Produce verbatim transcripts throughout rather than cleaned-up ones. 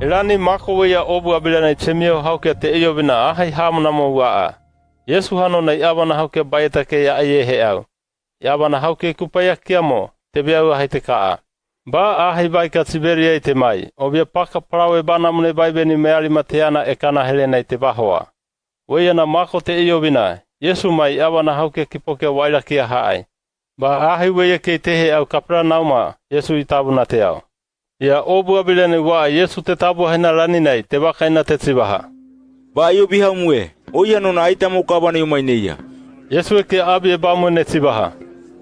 Elani Mako, weya obu abilanai chemiho hauke te iyovina ahai hamonamo wa'a. Yesu hano na iavana hauke baye take ya ayehe au. Iavana hauke kupayakia mo, te veaua hai te ka'a. Ba ahai vaika Tiberia i te mai, ovia paka parao e ba namune vaiveni mealima teana ekana helenai te vahoa. Weya na Mako te iyovina, Yesu mai iavana hauke kipoke wailakia ha'ai. Ba ahai weya kei tehe au Kaperanauma, Yesu itavunate au. Ia obu abilanai wa'a Yesu te tavu haina lani nai, te vakaina te chivaha: Ba iyobi hamue, oiha nona aita mo kavana yu mai neia? Yesu eke abi e bamue ne chivaha: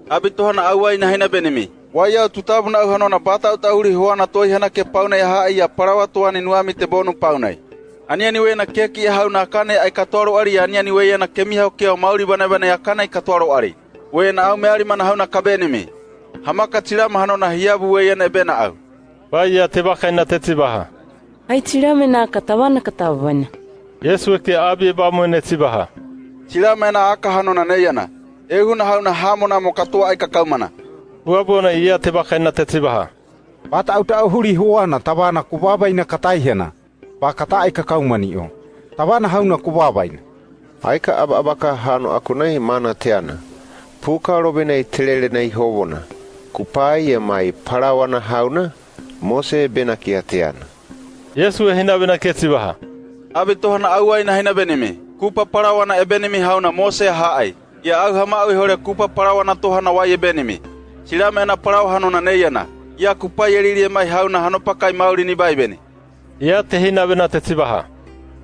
Abi tohana au aina haina benimi. Wai au tutavuna au hanona batauta huli hoana toiha nake paunai ha'ai, ia paraoa toani nuami te bonu paunai. Aniani weya na keki ya hau na akane ai katoa ro'ari, ia aniani weya na kemiha okea o mauli banaibana ya akana i katoa ro'ari. Weya na au mealima na hau na kabenimi. Hamaka chilama hanona hiyavu weya na ebena au. Ba ia te vakaina te chivaha: Ai chilama na aka tavana ka tavaina? Yesu eke abi e bamue ne chivaha: Chilama na aka hanona neia na. Ehu na hau na hamonamo katoa ai kakaumana. Buabuna ia te vakaina te chivaha: Batauta huli hoana tavana ko vavaina ka taihana, ba ka ta ai kakaumani o. Tavana hau na ko vavaina. Aika ababaka hano akunai mana teana. Puka robenai telele nai hovona. Kupai e mai paraoa na hau na, Mose ebenakia teana. Yesu e hinabena ke chivaha: Abi tohana au aina haina benimi. Kupa paraoa na ebenimi hau na Mose ha'ai. Ia au hama'u e hore kupa paraoa na tohana wai ebenimi. Chilama na paraoa hanona neia na. Ia kupai e lili e mai hau na hanopakai mauli ni vaiveni. Ia te hinabena te chivaha: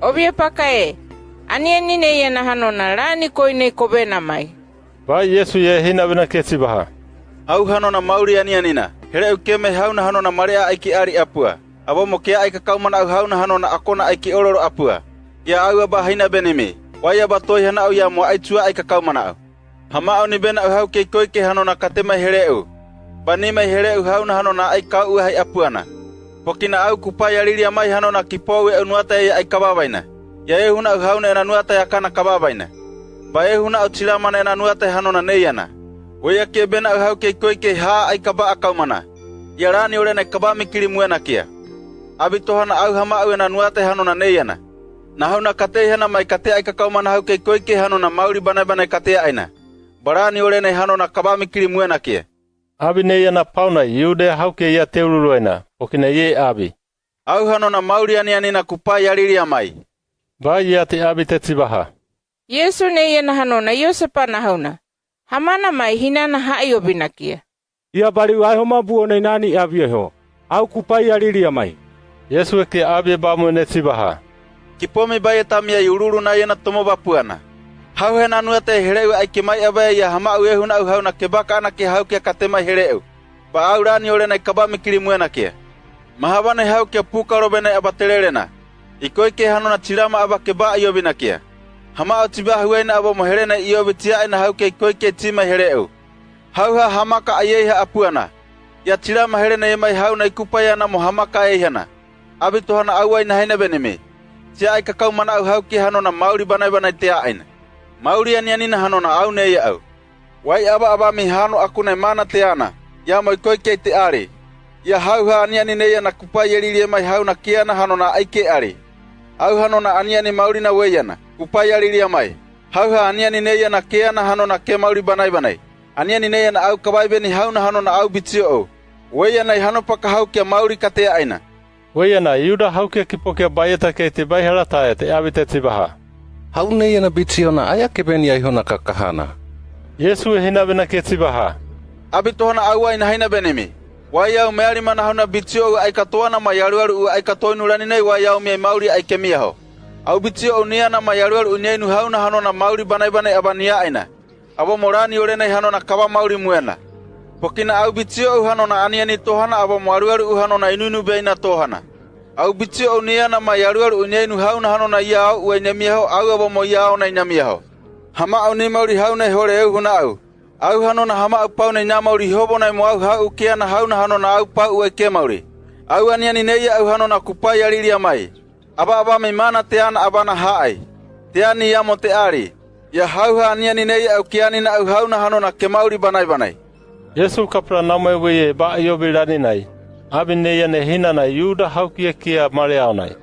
Ovia paka e. Aniani neia na hanona lani koinei kovena mai. Ba Yesu e hinabena ke chivaha: Hau hanona mauli aniani na. Hele'u keme hau na hanona male'a ai ki ari apua. Avo mo kea ai kakaumana au hau na hanona akona ai ki ololo apua. Ia au aba haina benimi. Wai aba toiha na au ia mo ai chua ai kakaumana au. Hama'u ni bena au hau kei koike hanona kate mai hele'u. Ba ni mai hele'u hau na hanona ai kau hai apua na. Pokina au kupai a lilia mai hanona ki pou e au nuataia ai kavavaina. Ia ehu na au hau na ena nuataia akana kavavaina. Ba ehu na au chilama na ena nuataia hanona neia na. Weya ke bena au hau kei koike ha ai kaba a kaumana. Ia lani ole nai kaba mi kili muenakia. Abi tohana au hama'u ena nuataia hanona neia na. Na hau na kateihana mai kate ai kakaumana hau kei koike hanona mauli banaibana i katea aina. Ba lani ole nai hanona kaba mi kili muenakia. Abi neia na paunai Iudea hauke ia te ululuaina, pokina ye abi. Au hanona mauli aniani na kupai a lilia mai. Ba ia te abi te chivaha: Yesu neia na hanona Iosepa na hau na. Hamana mai hina na ha iovinakia. Ia bali'u ai homa buo nei nani abi e ho. Au kupai a lilia mai. Yesu eke abi e bamue ne chivaha: Kipomi baye tami ai ululu na ia na tomo vapua na. Hauhe na nuataia hele'u ai ke mai avaia ia hama'u ehu na au hau na kebaka anake hauke kate mai hele'u. Ba au lani ole nai kaba mi kili muenakia. Mahavane hauke puka robenai aba telele na. I koike hanona chilama aba keba iovinakia. Hama'u chivaha huaina aba mo hele nai iovi chiaina hauke i koike chi mai hele'u. Hauha hamaka a yeiha apua na. Ia chilama hele nai mai hau nai kupai ana mo hamaka a yeiha na. Abi tohana au aina haina benimi. Chia ai kakaumana au hauke hanona mauli banaibana i tea aina. Mauli aniani na hanona au neia au. Wai aba aba mi hano aku nai mana teana. Ia mo i koike i te ali. Ia hauha aniani neia na kupai e lilia mai hau na kiana hanona ai ke ali. Au hanona aniani mauli na weia na. Kupai a lilia mai. Hauha aniani neia na kiana hanona ke mauli banaibanai. Aniani neia na au kavaiveni hau na hanona au bitio ou. Weia nai hanopaka hauke mauli katea aina. Weia na Iuda hauke kipoke baye take i te vaiha lataia te abi te chivaha: Hau neia na bitio na aya keveni ai hona kakahana. Yesu e hinabena ke chivaha: Abi tohana au aina haina benimi. Wai au mealima na hau na bitio ou ai katoana mai alualu u ai katoinu lani nai wai au mi ai mauli ai kemiaho. Au bitio ou niana mai alualu u neinu hau na hanona mauli banaibanai aba nia aina. Aba mo lani ole nai hanona kava mauli muena. Pokina au bitio ou hanona aniani tohana aba mo alualu u hanona inuinu beina tohana. Au bitio ou niana mai alualu u neinu hau na hanona ia au u ai nemiaho au aba mo ia au nai namiaho. Hama'u ni mauli hau nai hole eu huna au. Au hanona hama'u pau nai na mauli hovo nai mo au hau u kiana hau na hanona au pau u ai ke mauli. Au aniani neia au hanona kupai a lilia mai. Aba aba mi mana teana aba na ha'ai. Teani ia mo te ali. Ia hauha aniani neia au kiani na au hau na hanona ke mauli banaibanai. Yesu Kaperanauma e weie ba iovi lani nai. Avi neia ne hina na Iuda haukia kia Maria onai.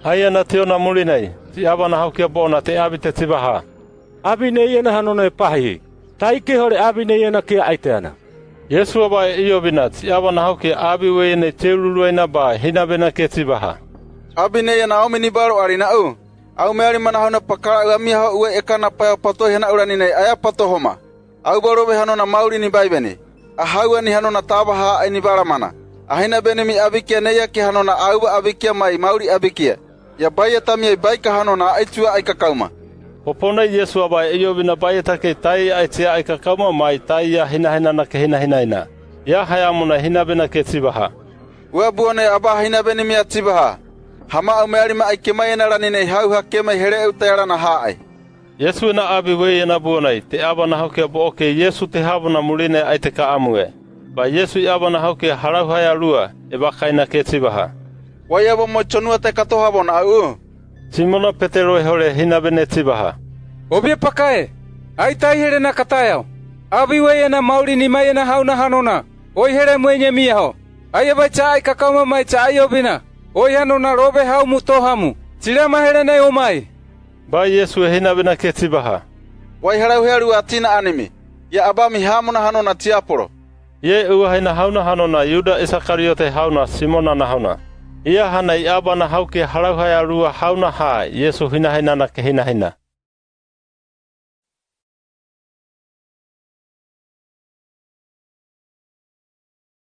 Aia na tiona mulinai, tsiava na haukia bona te avi te tsivaha: Avi neia na hanona e pahi. Taike hore avi neia na kia aite ana. Yesu aba e iovina, tsiava na haukia avi weie ne tiululuaina ba hinabe na ke tsivaha: Avi neia na omi ni baro ari na'u. Au meali mana hauna pakala au amia ho uwe eka na paia pato he na'u rani nei aya pato homa. Au baro be hanona mauli ni baibeni. A haua ni hanona tavaha ai ni bara mana. A hinabe ni mi avikia neia ke hanona auva avikia mai mauli avikia. Ia baia tamia i baika hanona ai tua ai kakauma. Popona i Yesu aba e iovina baia take tai ai tia ai kakauma mai tai ia hinahina na ke hinahinaina. Ia haya muna hinabe na ke tsivaha: Ua buona aba hinabe ni mi a tsivaha. Hama au meali ma ai ke mai ena rani nei hau ha ke mai here eu tai ara na ha ai. Yesu ena avi weie na buonai, te aba na haukia bo oke Yesu te havo na mulinai ai te ka amue. Ba Yesu i aba na haukia harauhaya lua, e ba kai na ke tsivaha: Wai aba mo i chonua tai kato havo na au? Simona Petero e hore hinabe ne tsivaha: Ovie pakae, ai tai here na kataia. Avi weie na mauli ni mai ena hauna hanona. Oi here muenye mia ho. Ai aba i cha ai kakauma mai cha ai ovina. Oi hanona robe hau mu to hamu. Tsirama here nei omai. Ba Yesu e hinabe na ke tsivaha: Wai harauhea lua tina animi. Ia aba mi hamu na hanona tiaporo. Ia e uahe na hauna hanona Iuda Isakariote hauna Simona na hauna. Ia hana i aba na haukia harauhaya lua hauna ha Yesu hinahina na ke hinahina.